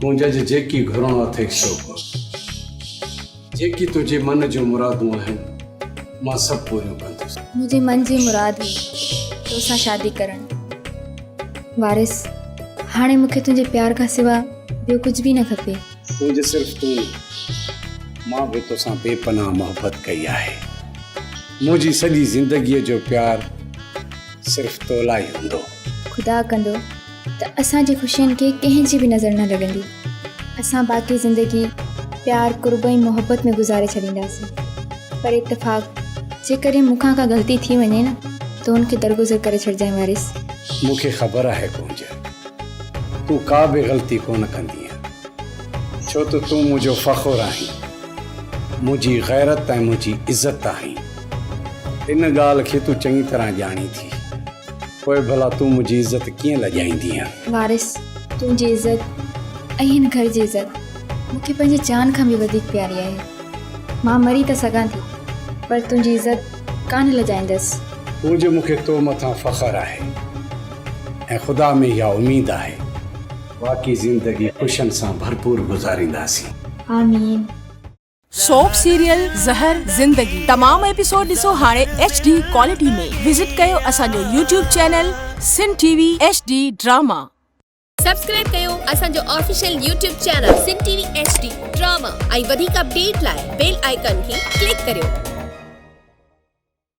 تون جج جيڪي گهرڻو اٿئي سو گهر. جيڪي تنهنجي من جون مرادون آهن، مان سڀ پوريون ڪندس. منهنجي من جي مراد هئي توسان شادي ڪرڻ. وارث، هاڻي مون کي تنهنجي پيار کان سوا ٻيو ڪجهه به نه کپي. تنهنجي صرف تون نه، مان به توسان بي پناهه محبت ڪئي آهي. منهنجي سڄي زندگيء جو پيار صرف تو لاء ئي هوندو. خدا ڪندو ته اسان جي خوشين کي ڪنهن جي به نظر نه لڳندي. اسان باقي زندگي پيار، قرب ۽ محبت ۾ گذاري ڇڏينداسين. پر اتفاق جيڪڏهن مون کان ڪا غلطي ٿي وڃي نه ته ان کي درگذر ڪري ڇڏجانء وارث. مون کي خبر آهي ڪونج، تون ڪا به غلطي ڪونه ڪندينء. ڇو ته تون منهنجو فخر آهين، منهنجي غيرت ۽ منهنجي عزت آهين. ان ڳالهه کي تون چڱي طرح ڄاڻين ٿي. پوء ڀلا تون منهنجي عزت ڪيئن لڄائيندينء؟ وارث، تنهنجي عزت ۽ هن گهر جي عزت مون کي پنهنجي جان کان به وڌيڪ پياري آهي. مان مري ته سگهان ٿي، پر تنهنجي عزت ڪانه لڄائيندس. تنهنجو مون کي تو مٿان فخر آهي ۽ خدا ۾ اها اميد آهي. باقي زندگي خوشين سان ڀرپور گذارينداسين. آمين. سوپ سيريل زهر زندگي تمام ايپيسوڊ ڏسو هاڻي ايڇ ڊي ڪوالٽي ۾ وزٽ ڪيو اسان جو YouTube channel Sindh T V H D drama. Subscribe ڪيو اسان جو official YouTube channel Sindh T V H D drama ۽ وڌيڪ اپڊيٽ لاء بيل آئيڪان کي ڪلڪ ڪريو.